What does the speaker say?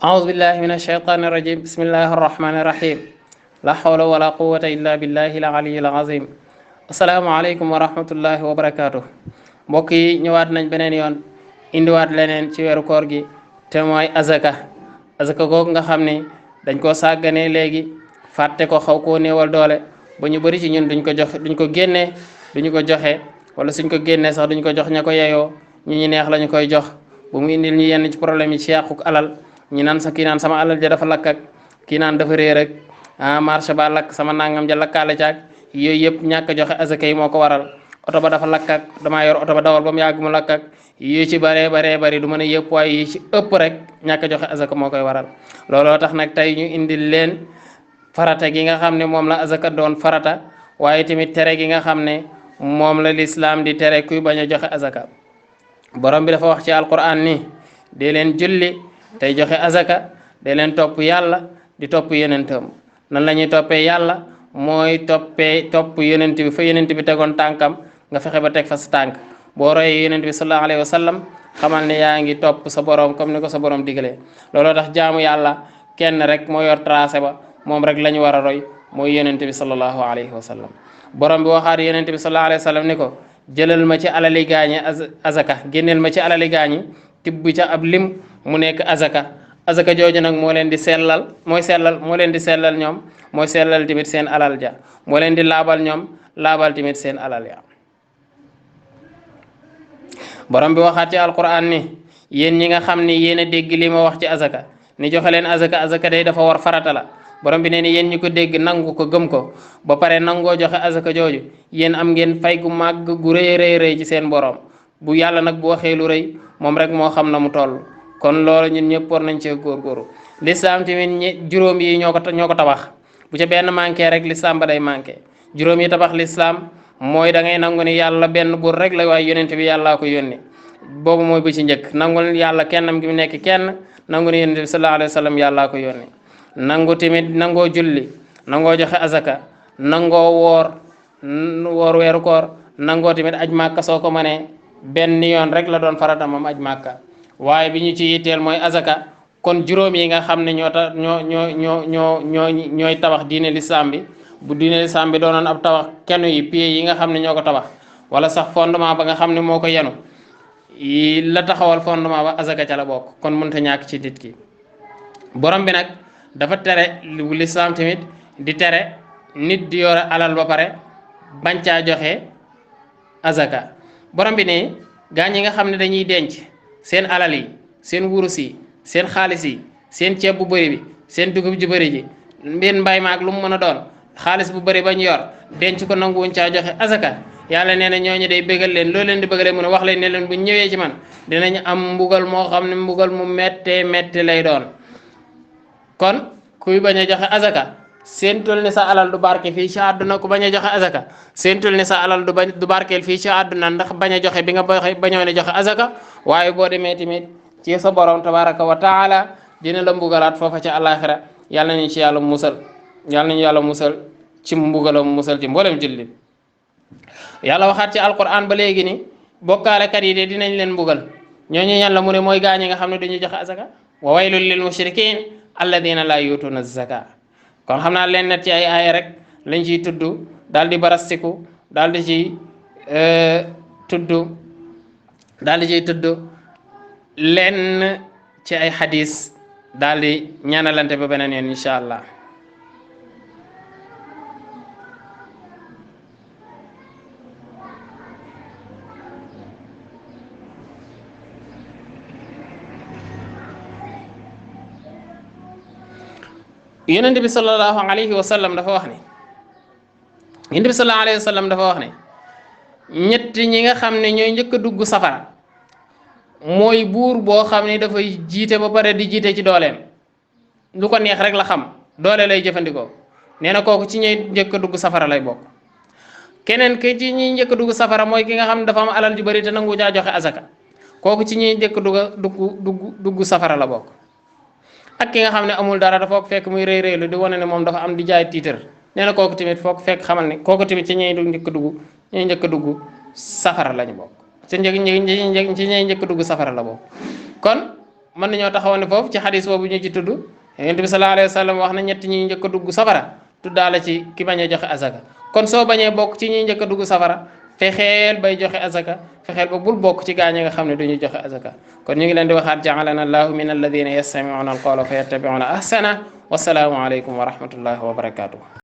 أعوذ بالله من الشيطان الرجيم بسم الله الرحمن الرحيم لا حول ولا قوة إلا بالله العلي العظيم السلام عليكم ورحمة الله وبركاته mbokk yi ñëwaat nañ beneen yoon indiwaat leneen ci weeru koor gi te mooy azaka googu nga xam ni dañ koo sàgganee léegi fàtte ko xaw koo néewal doole ba ñu bëri ci ñun duñ ko joxe duñ ko génnee duñu ko joxe wala suñ ko génnee sax duñ ko jox ña ko yeyoo ñu neex lañu koy jox bu mu indil ñu yenn ci problème yi ci yàquk alal ñi naan sa kii naan sama alal ja dafa lakk ak kii naan dafa réer ak marché ba lakk sama nangam ja lakkaale caag yooyu yëpp ñàkk joxe azaka yi moo ko waral oto ba dafa lakk ak damaa yor oto ba dawal ba mu yàgg mu lakk ak yu ci baree bari du mën a yëpp waaye yi ci ëpp rek ñàkk joxe azaka moo koy waral looloo tax nag tey ñu indil leen farata gi nga xam ne moom la azaka doon farata waaye tamit tere gi nga xam ne moom la lislaam di tere kuy bañ a joxe azaka borom bi dafa wax ci alquran ni dee leen julli tey joxe azaka dee leen topp yàlla di topp yonentam nan la ñuy toppee yàlla mooy topp yonent bi fa yonent bi tegoon tànkam nga fexe ba teg fa sa tànk boo royee yonent bi sallallahu alayhi wa sallam xamal ne yaa ngi topp sa borom comme ni ko sa borom digalee looloo tax jaamu yàlla kenn rek moo yor tracé ba moom rek la ñu war a roy mooy yonent bi sallallahu alayhi wa sallam borom bi waxaat yonent bi sallallahu alayhi wa sallam ni ko jëlal ma ci alali gaañi azaka génneel ma ci alali gaañi tibb ca ab lim mu nekk azaka jooju nag moo leen di sellal moo leen di sellal ñoom mooy sellal tamit seen alal ja moo leen di laabal ñoom laabal tamit seen alal ya borom bi waxaat ci alquran ni yéen ñi nga xam ni yéen a dégg li ma wax ci azaka ni joxe leen azaka day dafa war farata la borom bi nee ni yéen ñi ko dégg nangu ko gëm ko ba pare nangoo joxe azaka jooju yéen am ngeen fay gu màgg gu rëy ci seen borom bu yàlla nag bu waxee lu rëy moom rek moo xam na mu toll kon loolu ñun ñëpp war nañ cee góorgóoru lislaam tamit juróom yi ñoo ko tabax bu ca benn manqué rek lislaam ba day manqué juróom yi tabax lislaam mooy da ngay nangu ni yàlla benn buur rek la waaye yonent bi yàllaa ko yónni boobu mooy bu ci njëkk nangul yàlla kennam gi mu nekk kenn nangu ni yonent bi sallallahu alayhi wa sallam yàllaa ko yónni nangu tamit nangoo julli nangoo joxe azaka nangoo woor weeru koor nangoo tamit aj màkka soo ko mënee benn yoon rek la doon farata moom aj màkka waaye bi ñu ci yitteel mooy azaka kon juróom yi nga xam ne ñooy tabax diine lislaam bi bu diine lislaam bi doonoon ab tabax kenn yi pieds yi nga xam ne ñoo ko tabax wala sax fondement ba nga xam ne moo ko yenu la taxawal fondement ba azaka ca la bokk kon mënta ñàkk ci nit ki borom bi nag dafa tere lislaam tamit di tere nit di yore alal ba pare bañ caa joxe azaka borom bi ne gaa ñi nga xam ne dañuy denc seen alal yi seen wurus yi seen xaalis yi seen ceeb bu bëri bi seen dugub ju bëri ji mbir mbay maag lu mu mën a doon xaalis bu bëri bañ yor denc ko nanguwuñ caa joxe azaka yàlla nee na ñooñu day bëggal leen loolu leen di bëggalee mu ne wax leen ne leen bu ñëwee ci man dinañ am mbugal moo xam ne mbugal mu méttee lay doon kon kuy bañ a joxe azaka seentul ne sa alal du barke fii ci àdduna ku bañ a joxe azaka seentul ne sa alal du barkeel fii ci àdduna ndax bañ a joxe bi nga bañoon a joxe azaka waaye boo demee tamit ci sa borom tabaraka wa taala dina la mbugalaat foofa ci àllaaxira yàlla nañu ci yàlla musal ci mbugalam musal ci mboolem jullit yàlla waxaat ci alquran ba léegi ni bokkaalekat yi de dinañ leen mbugal ñooñu ñan la mu ne mooy gaañi nga xam ne duñu joxe azaka wa waylul lil mushrikin alladina la yutuna zaka kon xam naa leen net ci ay aaya rek lañ ciy tudd daal di barastiku daal di ciy tudd lenn ci ay xadis daal di ñaanalante ba beneen yoon incha allah yonent bi sallallahu alayhi wa sallam dafa wax ne ñett ñi nga xam ne ñooy njëkk a dugg safara mooy buur boo xam ne dafay jiite ba pare di jiite ci dooleem lu ko neex rek la xam doole lay jëfandikoo nee na kooku ci ñuy njëkk a dugg safara lay bokk keneen ki ci ñuy njëkk a dugg safara mooy ki nga xam ne dafa am alal ju bari te nangu caa joxe azaka kooku ci ñuy njëkk dugg safara la bokk ak ki nga xam ne amul dara dafa fekk muy rëy di wane ne moom dafa am di jaay tiitar nee na kooku tamit foog fekk xamal ne kooku tamit ci ñuy njëkk a dugg safara lañu bokk ci ñuy njëkk a dugg safara la bokk kon mën nañoo taxaw ne foofu ci xadis boobu ñu ci tudd yonent bi sallallahu alayhi wa sallam wax na ñett ñi njëkk a dugg safara tuddaale ci ki bañ a joxe azaka kon soo bañee bokk ci ñi njëkk a dugg safara fexeel bay joxe azaka fexeel ba bul bokk ci gaañ nga xam ne duñu joxe azaka kon ñu ngi leen di waxaat ja'alana allahu min alladina yastami'una alqawla fa yattabi'una ahsana wasalaamu aleykum wa rahmatullahi wa barakatuh